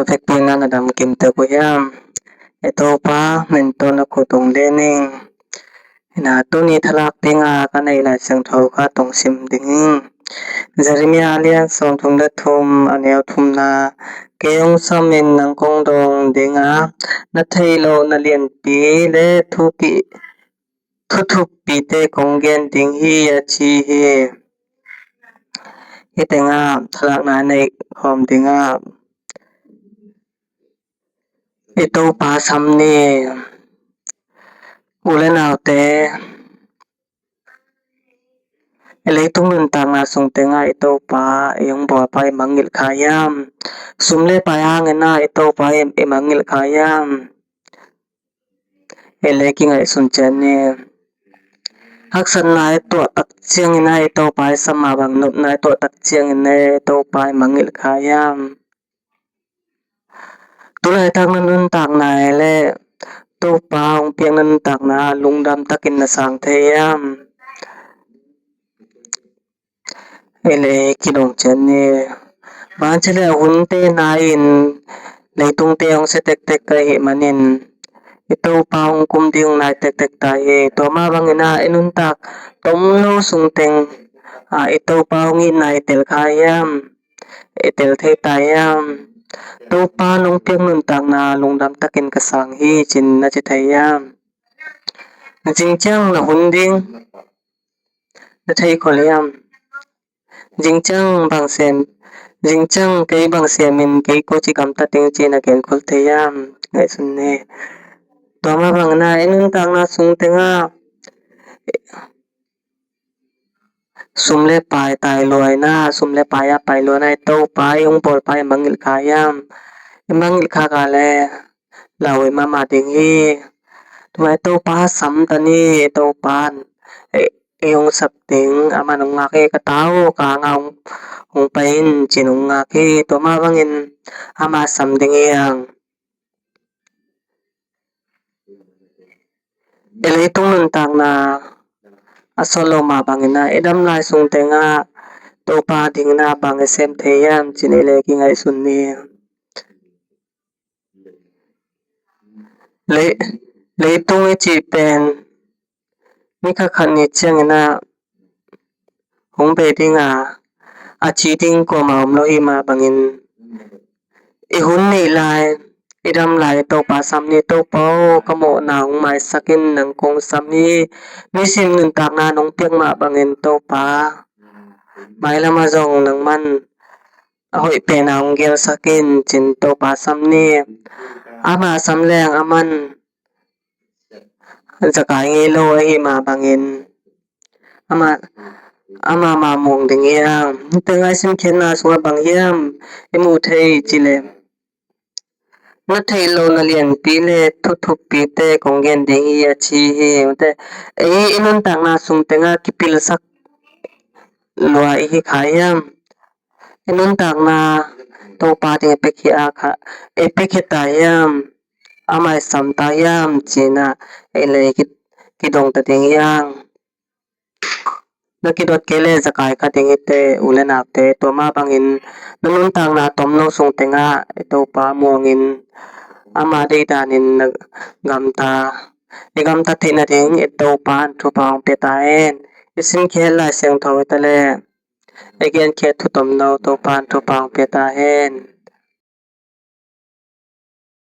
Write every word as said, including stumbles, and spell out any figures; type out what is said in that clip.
Vekpi-in na damkim tek uh hiam? I Topa min tawh na khut ong len ing. Ina, tuni thalak dinga ka neih Lai Siangtho kha tong sim ding ing. Jeremiah a lian sawmthum le thum, a neu thumna. Kei ong samin nang kong dawng dinga, na theih loh na lianpi le thupih, thuthuppite kong gen ding hi, a ci hi. Hih tengah thalakna neih khawm dingah i Topa sam ni. U le naute, i leitung nuntakna sung tengah i Topa, i hong bawlpa i mangngilh kha hiam? Sum le pai hangin ah i Topa i, i mangngilh kha hiam? I le kingaihsun ciat ni. Haksatna i tuah tak ciangin ah i Topa i sam mah bang, nopna i tuah tak ciangin ah i Topa i mangngilh kha hiam? Tulaitak na nuntakna i le Topa hong piak na nuntakna lungdam takin na sang thei hiam? I le kidong ciat ni. Bang ci le a hunte nai-in leitungte hong sia tektek ka hih manin i Topa hong kum ding nai tektek ta hi. Tua mah bangin ah i nuntak tomno sung teng ah i Topa hong itna i tel kha hiam? I tel thei ta hiam? Topa nong piak nuntakna lungdam takin ka sang hi, ci-in na ci thei hiam? Zing ciang na hun ding na thei khol hiam? Zing ciang bang sem, zing ciang kei bang semin kei ko ci gamta ding ci na gen khol thei hiam? Ngaihsun ni. Tua mah bangin ah i nuntakna sung tengah sum le pai tai luaina, sum le pai a pai luaina i Topa i hong bawlpa i mangngilh kha hiam? I mangngilh kha ka le lau i mahmah ding hi. Tua i Topa sam ta ni. I Topa i, i hong sap ding, aman hong ngak hi. Ka ta aw, ka anga hong, hong pai in, ci-in hong ngak hi. Tua mah bangin ama sam ding hi hang. I leitung nuntakna a sawt lo mah bangin ah i dam lai sung tengah Topa dingin ah bang i sem thei hiam, ci-in i le kingaihsun ni. Lei, leitung i cih pen ni khat khat ni ciangin ah hong bei ding a, a ci ding kuamah om lo hi mah bangin i hun neih lai, i dam lai Topa sam ni. Topa aw, ka mawhna hong maisak in, nang kong sam hi. Nisim nuntakna nong piak mah bangin Topa, mailam ah zong nangman a hoih pen a hong gelsak in, ci-in Topa sam ni. Ama sam leng aman zakai ngei lo ahi mah bangin ama, ama mah muang ding hi hang. Hih tengah i simkhiatna sungah bang hiam i muh thei ci le, na theih loh na lianpi le thuthuppite kong gen ding hi, a ci hi. Ei i nuntakna sung tengah kipilsak lua i hi kha hiam? I nuntakna Topa ding i pia khia kha, i pia khia ta hiam? Ama i sam ta hiam, ci-in ah ei le ki, kidong ta ding hi hang. Na kidot kei le zakai kha ding hi teh, u le naute. Tua mah bangin na nuntakna tomno sung tengah i Topa muangin ama deih danin na gamta, i gamta theih nading i Topa in thupha hong pia ta hen. I simkhiat Lai Siangtho hi ta le, i genkhiat thu tomno Topa in thupha hong pia ta hen.